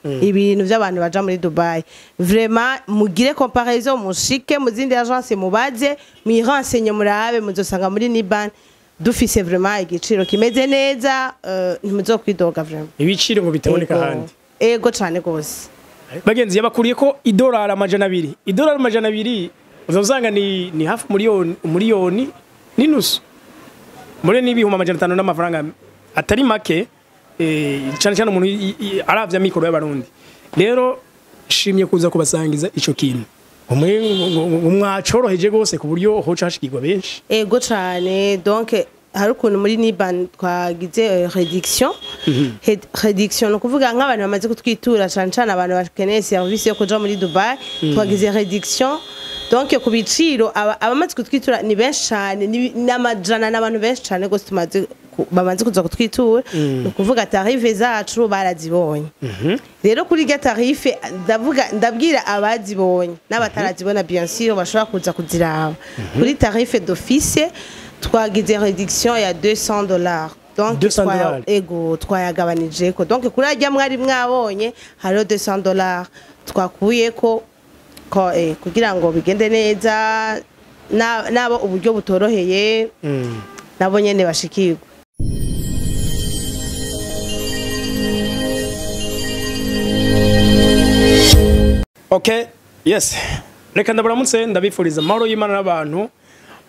Ibintu by'abantu baja muri Dubai, vraiment mugire comparaison, mushike mu zindi agence, mubaze, mwirenseigner, murabe, muzosanga muri Niban dufise vraiment igiciro kimeze neza, ntimuzokwidoga vraiment. Ibiciro ngo bitaboneka ahandi. Ego cane gose. Bagenzi, yabakuriye ko idolari 200, idolari 200 uzasanga ni hafi miliyoni, umuriyoni n'inusu, muri n'500,000 n'amafaranga atari make, cyane cyane umuntu aravya mikoro y'abarundi. Rero shimye kuza kubasangiza ico kintu umwe mwacoroheje gose ku buryo hoca hashikirwa benshi. Ego cane. Donc hari ukuntu muri Niban twagize réduction. Réduction ni ukuvuga nk'abantu bamaze kutwitura, cane cane abantu bakeneye service yo kuja muri Dubai, twagize réduction donc ku biciro. Abamaze kutwitura ni benshi cane, n'amajana, n'abantu benshi cane gose tumaze bamaze kuza kutwitura. Ni ukuvuga tarif zacu barazibonye. Rero kuri irya tarif, ndavuga, ndabwira abazibonye n'abatarazibona, bien sûr bashobora kuza kuziraba kuri tarif d'office, twagize réduction ya $200. Donc 200 dollars. Ego, twayagabanijeko. Donc kuri arya mwari mwabonye hariho $200 twakuyeko ko, kugira ngo bigende neza, nabo uburyo butoroheye nabo nyene bashikirwe. Okay, yes. Reka ndabaramutse, ndabifuriza amahoro y'Imana n'abantu,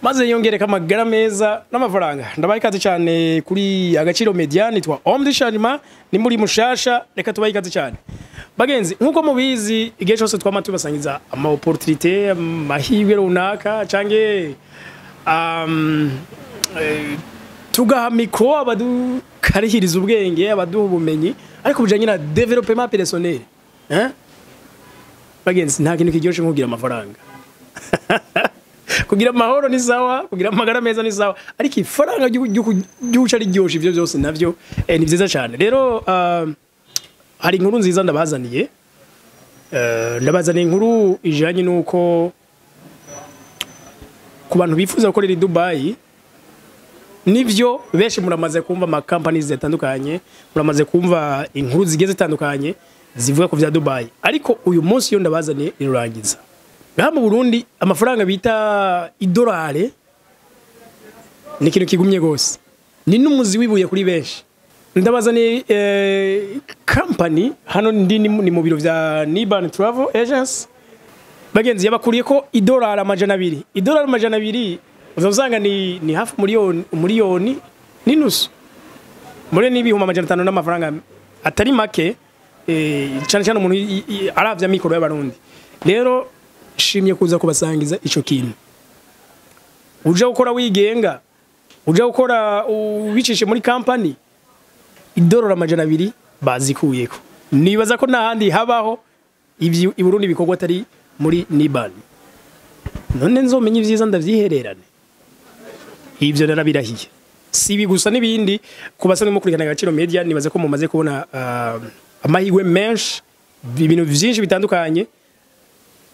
maze yongereka amagara meza n'amafaranga. Ndabaha ikaze cyane kuri Agaciro Media, nitwa Omdi Sharima, ni muri mushasha, reka tubahe ikaze cyane. Bagenzi, nkuko mubizi, igihe cyose twama tubasangiza ama opportunité, amahirwe runaka, canke tugaha micro abadukarihiriza ubwenge, abaduha ubumenyi, ariko bujanye na développement personnel. Hein? Bagenzi, nta kintu kiryoshe nko kugira amafaranga. Kugira amahoro ni sawa, kugira amagara meza ni sawa, ariko ifaranga ry'uca riryoshe ivyo byose navyo, ni vyiza cyane. Rero hari inkuru nziza ndabazaniye. Ndabazaniye inkuru ijanye nuko ku bantu bifuza gukorera i Dubai, nivyo benshi muramaze kumva ama companies zitandukanye, muramaze kumva inkuru zigiye zitandukanye zivuga ku vya Dubai, ariko uyu munsi yo ndabazaniye irurangiza. Ngaha mu Burundi amafaranga bita idolare ni ikintu kigumye gose, ni n'umuzi wibuye kuri benshi. Ndabazaniye company hano ndi ni mu biro vya Niban Travel Agency. Bagenzi, yabakuriye ko idolari 200, idolari 200 uzasanga ni hafi miliyoni, umuriyoni n'inusu, muri n'500,000 n'amafaranga atari make, cyane cyane umuntu aravya mikoro y'abarundi. Rero shimye kuza kubasangiza ico kintu. Uja gukora wigenga, uja gukora ubicishe muri company, idolari 200 bazikuyeko. Nibaza ko nahandi habaho ivyo i Burundi bikorwa atari muri Niban. None nzomenye ivyiza ndavyihererane, ivyo narabirahiye. Si ibi gusa n'ibindi. Ku basanzwe mukurikirana Agaciro Media, nibaze ko mumaze kubona amahirwe menshi, ibintu vyinshi bitandukanye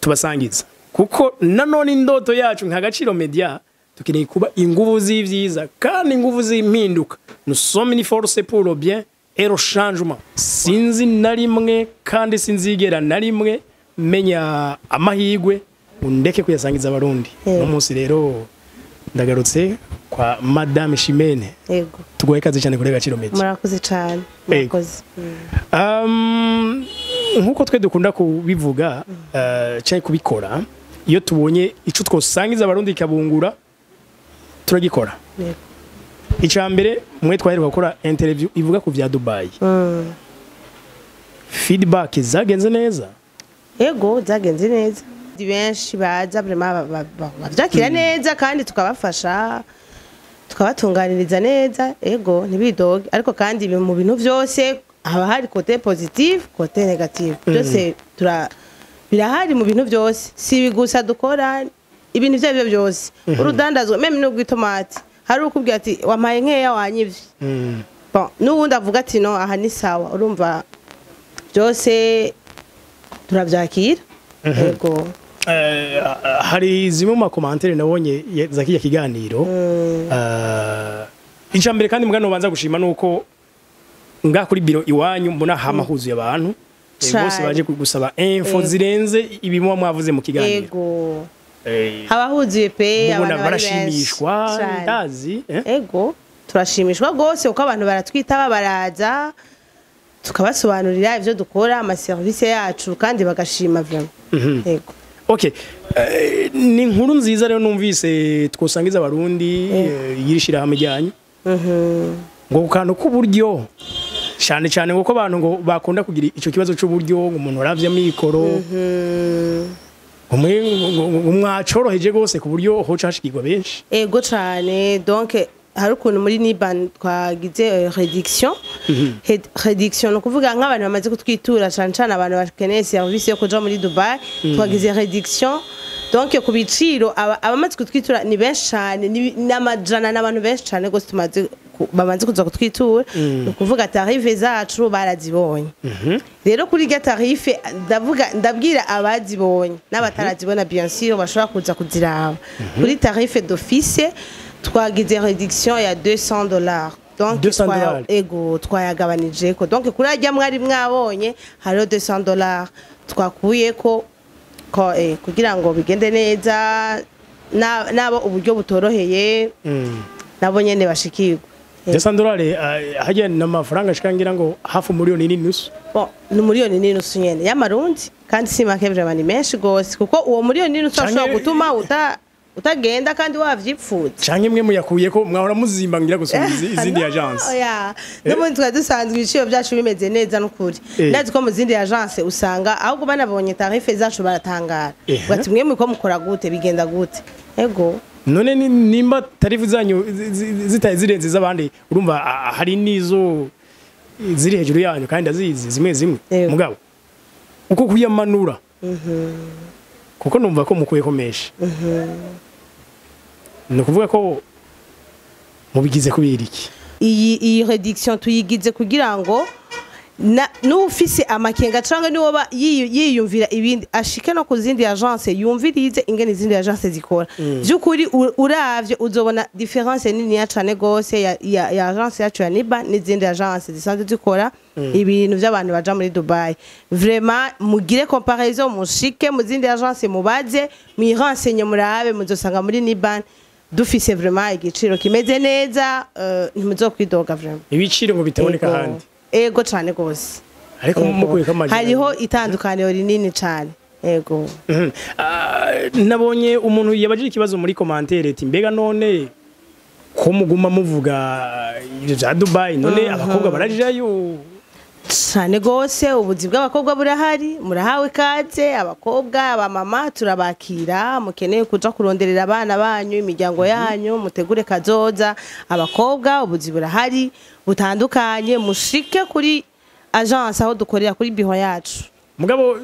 tubasangiza, kuko nanone indoto yacu nka Agaciro Media tukeneye kuba inguvu z'ivyiza kandi inguvu z'impinduka. Nous sommes une force pour le bien et le changement. Sinzi na rimwe kandi sinzigera na rimwe menya amahirwe undeke kuyasangiza abarundi. Yego. Uno munsi rero ndagarutse kwa Madame Chimene. Yego. Tuguhe ikaze cyane kuri Agaciro Media. Murakoze cyane. Yego. Murakoze. Nkuko twe dukunda kubivuga, cyangwa kubikora, iyo tubonye ico twosangiza abarundi ikabungura, turagikora. Yego. Icya mbere, mwe twaheruka gukora interview ivuga ku vya Dubai, feedback zagenze neza. Ego, zagenze neza. Benshi baza vraiment bavyakira neza kandi tukabafasha, tukabatunganiriza neza. Ego, ntibidoge. Ariko kandi mu bintu vyose haba hari côté positif, côté négatif, byose birahari mu bintu byose. Si ibi gusa dukora, ibintu ivyo arivyo byose, urudandazwa même n'ubw'itomati, hari ukubwira ati wampaye nkeya, wanyivye. Bon, n'uwundi avuga ati no, aha ni sawa. Urumva byose turavyakira, ego. Hari zimwe mu ma commentaires nabonye za kijya kiganiro. Icya mbere kandi mugano ubanza gushima nuko ngaha kuri biro iwanyu mbona hama huzuye abantu. Bose baje gusaba info zirenze ibimuba mwavuze mu kiganiro. Ego. Haba huzuye pe, mubona abantu bari benshi. Barashimishwa. Cane. Ndazi. Ego, turashimishwa rwose kuko abantu baratwitaba, baraza tukabasobanurira ivyo dukora, amaserivisi yacu, kandi bagashima vraiment. Ego. Okay. Ni inkuru nziza rero numvise twosangiza abarundi, y'iri shirahamwe ryanyu. Ngo ku kantu k'uburyo cyane cyane, kuko abantu ngo bakunda kugira ico kibazo c'uburyo, ngo umuntu aravye amikoro, ngo mwacoroheje gose ku buryo hoca hashikirwa benshi. Ego cane. Donc hari ukuntu muri Niban twagize réduction. Réduction ni ukuvuga nk'abantu bamaze kutwitura, cane cane abantu bakeneye service yo kuja muri Dubai, twagize réduction donc ku biciro. Abamaze kutwitura ni benshi cane, n'amajana, n'abantu benshi cane gose tumaze bamaze kuza kutwitura. Ni ukuvuga tarif zacu barazibonye. Rero kuri irya tarif, ndavuga, ndabwira abazibonye n'abatarazibona, bien sûr bashobora kuza kuziraba, kuri tarif d'office twagize réduction ya $200. Donc 200 dollars. Ego, twayagabanijeko. Donc kuri arya mwari mwabonye hariho $200 twakuyeko ko, kugira ngo bigende neza, nabo uburyo butoroheye nabo nyene bashikirwe. $200, hajya n'amafaranga ashika ngira ngo hafi miliyoni n'inusu. Bon, ni umuriyoni n'inusu nyene y'amarundi, kandi si make vraiment, ni menshi gose, kuko uwo muriyoni n'inusu ashobora gutuma utagenda kandi wavyipfuza. Canke mwe muyakuye ko mwahora muzimba ngira gusumba izindi No, agence. Oya, n'ubundi twari dusanzwe ibiciro byacu bimeze neza n'ukuri. Ndazi ko mu zindi agence usanga ahubwo banabonye tarif zacu baratangara, bati: "Mwe muriko mukora gute? Bigenda gute?" Ego. None nimba tarif zanyu zitaye zirenze iz'abandi, urumva hari n'izo ziri hejuru yanyu kandi ndazizi zimwe zimwe. Yego. Mugabo uko kuyamanura, kuko numva ko mukuye ko menshi, ni ukuvuga ko mubigize kubera iki? Iyi réduction tuyigize kugira ngo n'ufise amakenga canke niwoba yiyumvira ibindi, ashike no ku zindi agence, yumvirize ingene izindi agence zikora. Vy'ukuri uravye uzobona différence niniya cane gose ya agence yacu ya Niba n'izindi agence zisanzwe zikora ibintu vy'abantu baja muri Dubai. Vraiment mugire comparaison, mushike mu zindi agence, mubaze, mwirenseigner, murabe, muzosanga muri Niban dufise vraiment igiciro kimeze neza, ntimuzokwidoga vraiment. Ibiciro ngo bitaboneka Ego. ahandi. Ego cane gose. Ariko Ego. mukuyeko amajana. Hariho itandukaniro rinini cane, ego. Nabonye umuntu yabajije ikibazo muri commentaire ati: "Mbega none ko muguma muvuga ibyo bya Dubai, none abakobwa barajayo?" Cane gose, ubuzi bw'abakobwa burahari, murahawe kaze abakobwa, abamama turabakira. Mukeneye kuja kuronderera abana banyu, imiryango yanyu, mutegure kazoza. Abakobwa ubuzi burahari butandukanye, mushike kuri agence aho dukorera, kuri biro yacu. Mugabo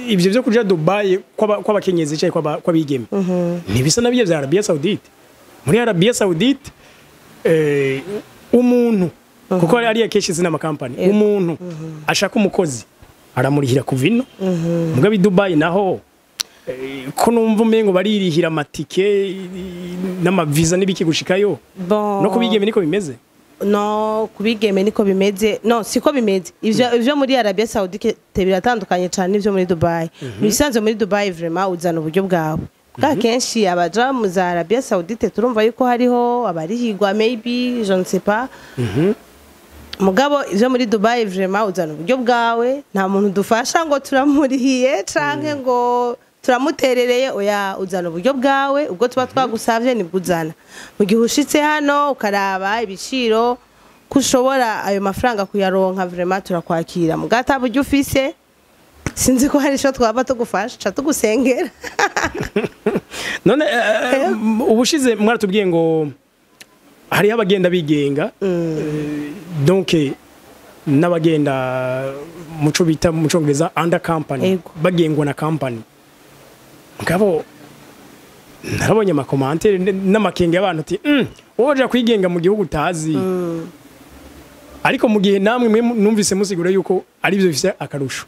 ibyo byo kuja Dubai kw'abakenyezi cyangwa kw'abigeme ntibisa nabyo bya Arabia Saoudite. Muri Arabia Saoudite, umuntu, kuko ariya kenshi zina amakampani, umuntu ashaka umukozi aramurihira kuva ino. Mugabo i Dubai naho, ko numva umengo baririhira amatike n'amaviza n'ibiki gushikayo? Bon. No kubigeme niko bimeze? No kubigeme niko bimeze? No, siko bimeze. Ivyo muri Arabia Saoudite biratandukanye cyane n'ivyo muri Dubai. Mu bisanzwe muri Dubai vraiment uzana uburyo bwawe bwa kenshi. Abaja mu za Arabia Saoudite turumva yuko hariho abarihigwa, maybe, je ne sais pas. Mugabo ivyo muri Dubai vraiment uzana uburyo bwawe, nta muntu dufasha ngo turamurihiye canke ngo turamuterereye, oya. Uzana uburyo bwawe, ubwo tuba twagusavye nibwo uzana. Mu gihe ushitse hano ukaraba ibiciro ko ushobora ayo mafaranga kuyaronka, vraiment turakwakira. Mugabo ata buryo ufise, sinzi ko hari ico twaba tugufasha, ca tugusengera. None ubushize mwaratubwiye ngo hariho abagenda bigenga, donc n'abagenda muco bita mu congereza under company, bagengwa na company. Mugabo narabonye amacommentaires n'amakenga y'abantu ati: wowe uja kwigenga mu gihugu utazi." Ariko mu gihe namwe mwe numvise musigura yuko ari byo bifise akarusho,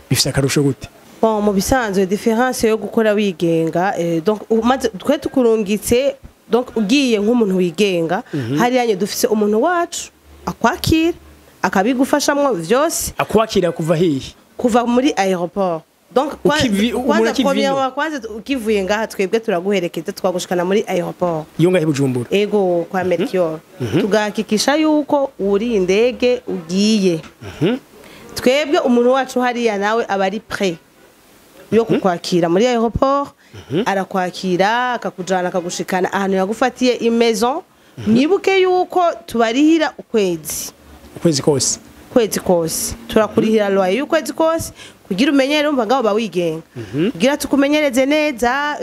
bifise akarusho gute? Bon, mu bisanzwe différence yo gukora wigenga, donc umaze twe tukurungitse, donc ugiye nk'umuntu wigenga, hariya nye dufise umuntu wacu akwakira, akabigufashamwo vyose. Akwakira kuva hehe? Kuva muri aéroport, donc Umuntu kwanza akiva ino. premièrement, kwanza ukivuye ngaha, twebwe turaguherekeza, twagushikana muri aéroport. Iyo ngahe Bujumbura? Ego, kwa Melchior, tugahakikisha yuko uri indege ugiye. Twebwe umuntu wacu hariya nawe aba ari prêt yo kukwakira muri aéroport, arakwakira, akakujana, akagushikana ahantu yagufatiye i maison. Mwibuke yuko tubarihira ukwezi. Ukwezi kose? Kwezi kose turakurihira loyer y'ukwezi kose kugira umenyere. Umva, ngaho bawigenga kugira tukumenyereze neza,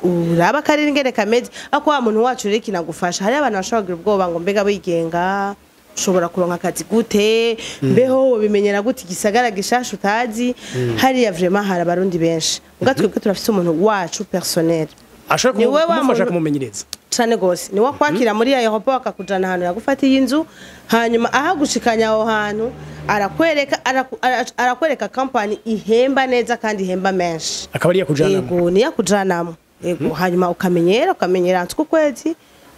urabe akarere ingene kameze. Ariko wa muntu wacu rero kinagufasha, hariho abantu bashobora kugira ubwoba ngo mbega wigenga ushobora kuronka akazi gute, mbeho wobimenyera gute igisagara gishasha utazi? Hariya vraiment hari Abarundi benshi, ubwo twebwe turafise umuntu wacu personnel. Ashobora Ni we wa kumufasha kumumenyereza. Cane gose. Niwe akwakira muri aéroport, akakujana ahantu yagufatiye inzu, hanyuma ahagushikanya aho hantu arakwereka, arakwereka company ihemba neza kandi ihemba menshi. Akaba ari yakujanamo? Yego, niyo akujanamo, yego. Hanyuma ukamenyera ukwezi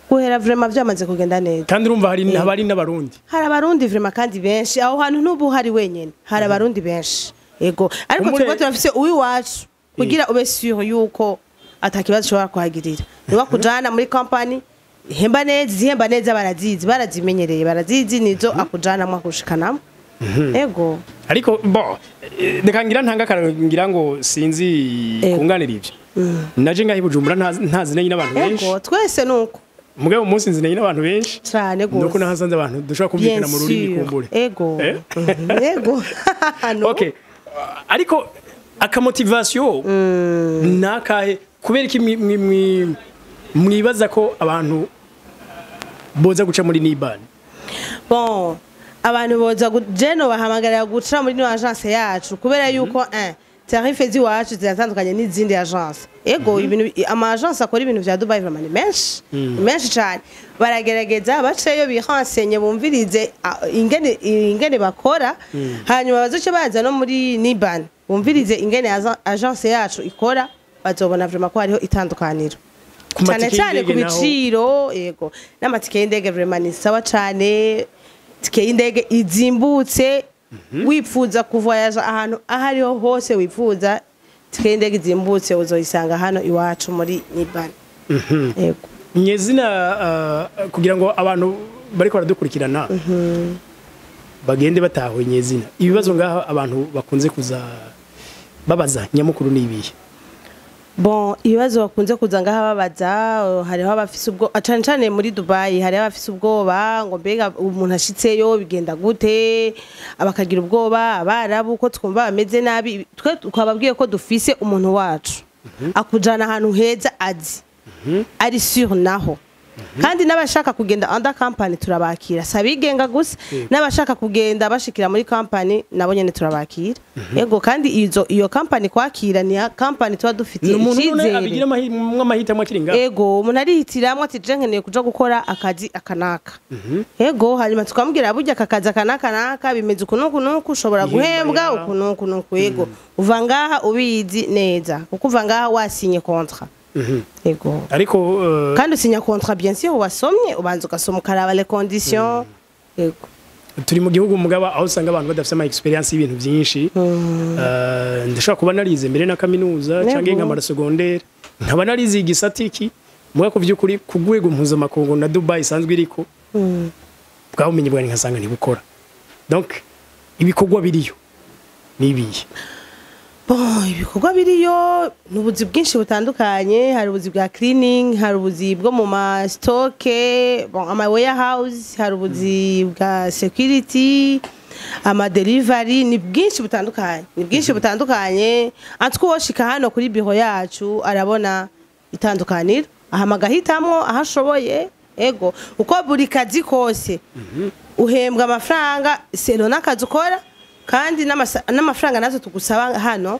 guhera, vraiment vyamaze kugenda neza. Kandi urumva hari haba hari n'Abarundi? Hari Abarundi vraiment kandi benshi. Aho hantu n'ubu hari wenyene, hari Abarundi benshi, yego. Ariko twebwe turafise uwiwacu kugira ube sûr yuko atakibazo ushobora kuhagirira. Niwe akujana muri company ihemba neza. Izihemba neza barazizi, barazimenyereye, barazizi, nizo akujanamwo, akushikanamo, yego. Ariko bon, reka ngira ntanga akararo, ngira ngo sinzi kunganira ivyo. Naje ngaho i Bujumbura ntazinanye n'abantu benshi. Yego, twese nuko. Mugabo umunsi nzinanye n'abantu benshi. Cane Nuko gose. nahasanze abantu dushobora kumvikana mu rurimi kumbure. Ego. Eh? Ego. No. Okay, ariko aka motivation nakahe? Kubera iki mwibaza ko abantu boza guca muri Niban? Bon, abantu boza jeno bahamagarira guca muri no agence yacu kubera yuko un tarif z'iwacu ziratandukanye n'izindi agence. Ego, ibintu ama agence akora ibintu vya Dubai vraiment ni menshi, ni menshi cyane. Baragerageza baceyo, birensenye, bumvirize ingene bakora, hanyuma bazoce baza no muri Niban bumvirize ingene agence yacu ikora, bazobona vraiment ko hariho itandukaniro. Ku Cyane matike cyane ku y'indege naho? biciro, yego, n'amatike y'indege vraiment ni sawa cyane. Tike y'indege izimbutse, wipfuza kuvoyaja ahantu aho ariho hose wipfuza, tike y'indege izimbutse uzoyisanga hano iwacu muri Niban, yego. Nyezina, kugira ngo abantu bariko baradukurikirana bagende batahuye nyezina, ibibazo ngaho abantu bakunze kuza babaza nyamukuru ni ibihe? Bon, ibibazo bakunze kuza ngaha babaza, hariho abafise ubwo cane cane muri Dubai, hariho abafise ubwoba ngo mbega umuntu ashitseyo bigenda gute, abakagira ubwoba Abarabu ko twumva bameze nabi. Twe twababwiye ko dufise umuntu wacu akujana ahantu heza, azi, ari sûr naho. Kandi n'abashaka kugenda under company turabakira, si abigenga gusa, n'abashaka kugenda bashikira muri company nabo nyene turabakira, yego. Kandi iyo company kwakira ni ya company tuba dufitiye Ni umuntu none icizere. abigira amahitamo akiri ngaho? Ego, umuntu arihitiramwo ati je nkeneye kuja gukora akazi akanaka, ego. Hanyuma tukamubwira burya aka kazi akanaka naka bimeze uku nuku nuku, ushobora Ihemba guhembwa uku nuku nuku, ego. Uva ngaha ubizi neza kuko uva ngaha wasinye contrat, ego. Ariko Kandi usinya contrat, bien sûr wasomye, ubanza ugasoma, ukaraba les conditions, ego. Turi mu gihugu mugaba aho usanga abantu badafite ama experience y'ibintu byinshi. Ndashobora kuba narize mbere na kaminuza canke nkamara secondaire, nkaba narize igisata iki, muga ku by'ukuri ku rwego mpuzamakungu na Dubai isanzwe iriko, bwa bumenyi bwanjye nkasanga ntibukora. Donc ibikorwa biriyo ni ibihe? Bon, ibikorwa biriyo ni ubuzi bwinshi butandukanye. Hari ubuzi bwa cleaning, hari ubuzi bwo mu ma stock, bon, ama warehouse, hari ubuzi bwa security, ama delivery, ni bwinshi butandukanye, ni bwinshi butandukanye. Antwe uwoshika hano kuri biro yacu arabona itandukaniro, ahama agahitamwo aho ashoboye, ego. Uko buri kazi kose uhembwa amafaranga selon n'akazi ukora, kandi n'amafaranga natwe tugusaba hano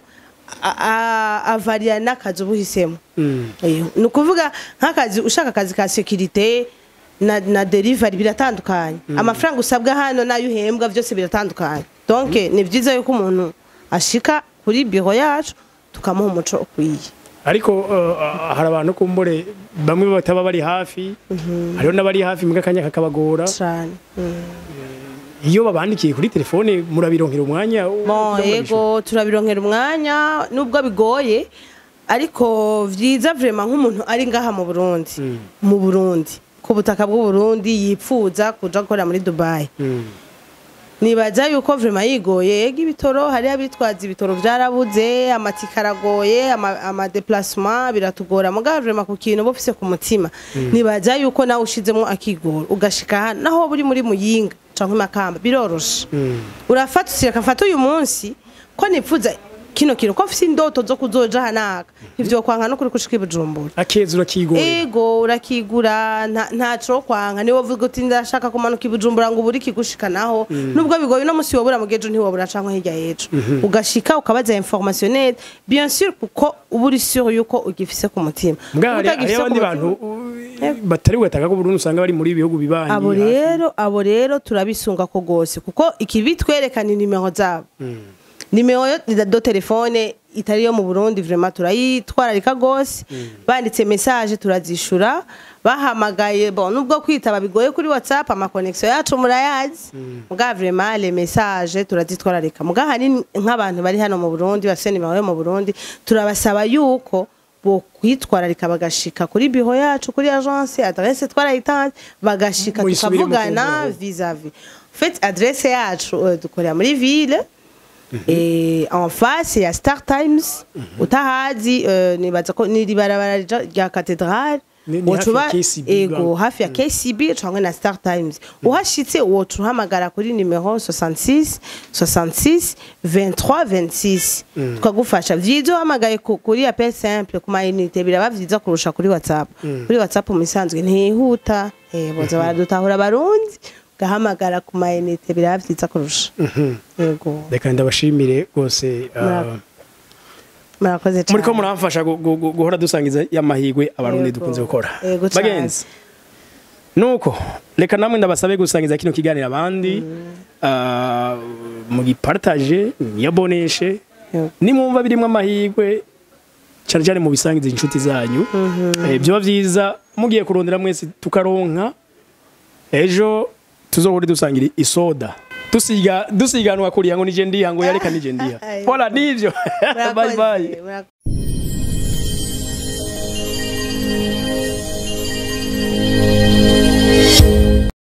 avariya n'akazi uba uhisemo. Ni ukuvuga nk'akazi ushaka, akazi ka sécurité na delivery biratandukanye, amafaranga usabwa hano n'ayo uhembwa byose biratandukanye. Donc ni byiza yuko umuntu ashika kuri biro yacu tukamuha umuco ukwiye. Ariko hari abantu kumbure bamwe bataba bari hafi, hariho n'abari hafi mbwa akanya kakabagora. Cane. Iyo babandikiye kuri telefone murabironkera umwanya? Bon, yego, turabironkera umwanya nubwo bigoye, ariko vyiza vraiment nk'umuntu ari ngaha mu Burundi, mu Burundi, ku butaka bw'u Burundi, yipfuza kuja gukora muri Dubai, nibaza yuko vraiment yigoye. Yego, ibitoro, hari abitwaza ibitoro vyarabuze, amatike aragoye, ama déplacement biratugora. Mugabo vraiment ku kintu uba ufise ku mutima, nibaza yuko nawe ushizemo akigora ugashika hano, naho buri muri Muyinga canke Makamba, biroroshe. Urafata usireka mfata uyu munsi ko nipfuza kino kintu, ko mfise indoto zo kuzoja hanaka, ivyo kwanka no kuri kushika i Bujumbura. Akeza urakigora. Ego, urakigura, ntaco kwanka. Niwe uvuga uti ndashaka kumanuka i Bujumbura ngo ubure ikigushikanaho, nubwo bigoye uno musi wobura, mugejo ntiwobura canke hirya y'ejo, ugashika ukabaza information neza, bien sûr, kuko uba uri sûr yuko ugifise ku mutima. Mbwa hari Utagifise ku abandi mutima- bantu batari bugataka ko Burundi, usanga bari muri ibihugu bibanyi Abo hafi. rero, abo rero turabisunga ko gose, kuko ikibitwereka ni nimero zabo, nimero de téléphone itari yo mu Burundi. Vraiment turayitwararika gose. Banditse message turazishura, bahamagaye, bon, nubwo kwitaba bigoye kuri WhatsApp, ama connexion yacu murayazi, muga vraiment les messages turazitwararika. Muga hanini nk'abantu bari hano mu Burundi bafise nimero yo mu Burundi, turabasaba yuko bo kwitwararika bagashika kuri bureau yacu, kuri agence. Adresse twarayitanze, bagashika Muyisubiremo tukavugana kumva. vis-à-vis. En fait, adresse yacu, dukorera muri ville et en face ya Star Times. Utahazi, nibaza ko ni ibarabara rya cathédrale. Ni hafi ya KCB. Ego, hafi ya KCB canke na Star Times. Uhashitse woca uhamagara kuri nimero 66 66 23 26, tukagufasha. Vyiza uhamagaye kuri appel simple, ku ma unité, biraba vyiza kurusha kuri WhatsApp. Kuri WhatsApp mu isanzwe ntihuta, boza baradutahura abarundi, ugahamagara ku ma unité biraba vyiza kurusha. Yego. Reka ndabashimire rwose. Murakoze cyane. Muriko muramfasha guhora dusangiza y'amahigwe abarundi dukunze gukora. Yego cane. Bagenzi, nuko reka namwe ndabasabe gusangiza kino kiganiro abandi, mugipartage, mwiyaboneshe. Nimwumva birimo amahirwe cyane cyane mu bisangiza inshuti zanyu. Byoba byiza mugiye kurondera mwese tukaronka ejo tuzohore dusangira isoda, dusiga dusiganwa kuriya ngo nije ndiha, ngo yareka nije ndiha. Yego. Voilà, nivyo. Bye bye. Murakoze.